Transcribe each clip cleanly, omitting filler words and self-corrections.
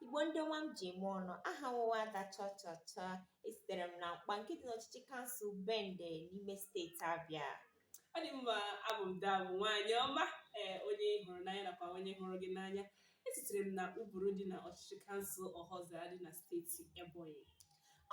Igbo ndị ọma m ji eme ọnụ, aha m wụ Ada Chọchọchọ. Esitere m na Nkpa nke dị n'ọchịchị kansụl Bende n'ime steeti Abịa. Ọ dị mma. Abụ m Dabụ nwaanyị ọma, ee, onye ị hụrụ n'anya nakwa onye hụrụ gị n'anya. Esitere m na Uburu dị na ọchịchị kansụl Ọhọzara dị na steeti Ebonyi.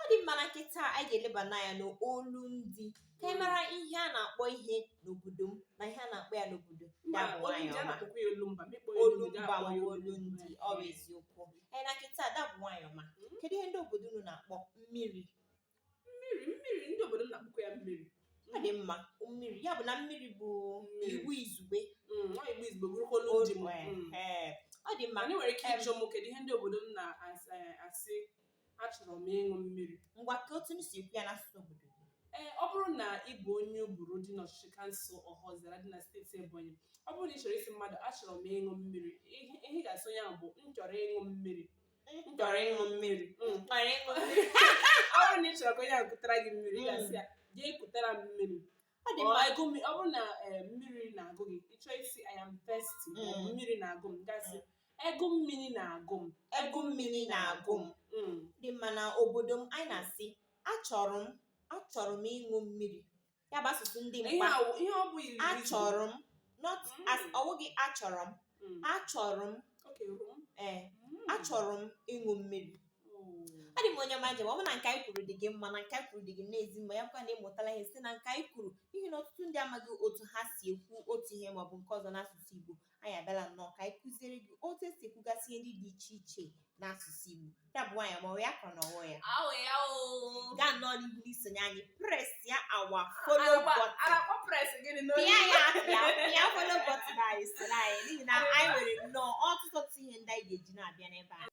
Ọ dị mma. Na nke taa, anyị ga-eleba anya n'olu ndị ka anyị mara ihe a na-akpọ ihe n'obodo m na ihe a na-akpọ ya n'obodo Mba, ya bụ olu nwaanyị ndị a ọma. na-akpọkwa ya olumba, ma ịkpọ ya olu ndị Olumba ga-akpọ ya ma olu ndị, ọ bụ eziokwu. Ee, na nke taa, Dabụ nwaanyị ọma, kedu ihe ndị obodo unu na-akpọ mmiri? Mmiri, mmiri, ndị obodo m na-akpọkwa ya mmiri. Ọ dị mma, mmiri. Ya bụ na mmiri bụ Mmiri. Igbo izugbe. Ọ Igbo izugbe, bụrụkwa olu ndị m. Ee, ọ dị mma. Mana ị nwere ike ịjụ m kedu ihe ndị obodo m na-asị achọrọ m ịṅụ mmiri. Ngwa, ka otu m si ekwu ya n'asụsụ obodo gị. Ee, ọ bụrụ na ị bụ onye Uburu dị n'ọchịchị kansụl Ọhọzara dị na steeti Ebonyi, ọ bụrụ na ị chọrọ ịsị mmadụ achọrọ m ịṅụ mmiri, ihe ị ga-asị onye ahụ bụ m chọrọ ịṅụ mmiri, m chọrọ ịṅụ mmiri. M chọrọ ịṅụ mmiri. Ọ bụrụ na ị chọrọ ka onye ahụ kutara gị mmiri, ị ga-asị ya jee kutara m mmiri. Ọ dị Ọ mma. Ego mmiri, ọ bụrụ na mmiri na-agụ gị, ị chọọ ịsị "I am thirsty" maọbụ mmiri na-agụ m, gasị ego mmiri na-agụ m. Ego mmiri na-agụ m. Dị mma. Na obodo m, anyị na-asị achọrọ m ịṅụ mmiri. Ya bụ asụsụ ndị Ihe Mkpa. Ihe ọ bụ izugbe. Achọrọ m, not as ọwụghị achọrọ m. Achọrọ m. Okay, rum. Ee, achọrọ m ịṅụ mmiri. Oh. Ọ dị m, onye ọma njem, ọ bụ na nke anyị kwuru dị gị mma, na nke anyị kwuru dị gị n'ezi mma, ya bụkwa na ị mụtala ihe site na nke anyị kwuru, n'ihi na ọtụtụ ndị amaghị otu ha si ekwu otu ihe maọbụ nke ọzọ n'asụsụ Igbo. Anyị abịala nnọọ ka anyị kụziere gị otu esi ekwugasị ihe ndị dị iche iche n'asụsụ Igbo. Ya bụ nwaanyị, ma ọ ya ka na ọwụ ya. Awụ ya o. Gaa nnọọ n'ihu n'isonye anyị, press ya our follow button. A na-akpọ press gịnị n'olu? Pịa ya, pịa, pịa follow button anyị, soro anyị, n'ihi na anyị nwere nnọọ ọtụtụ ọtụtụ ihe ndị anyị ga-eji na-abịa n'ebe a.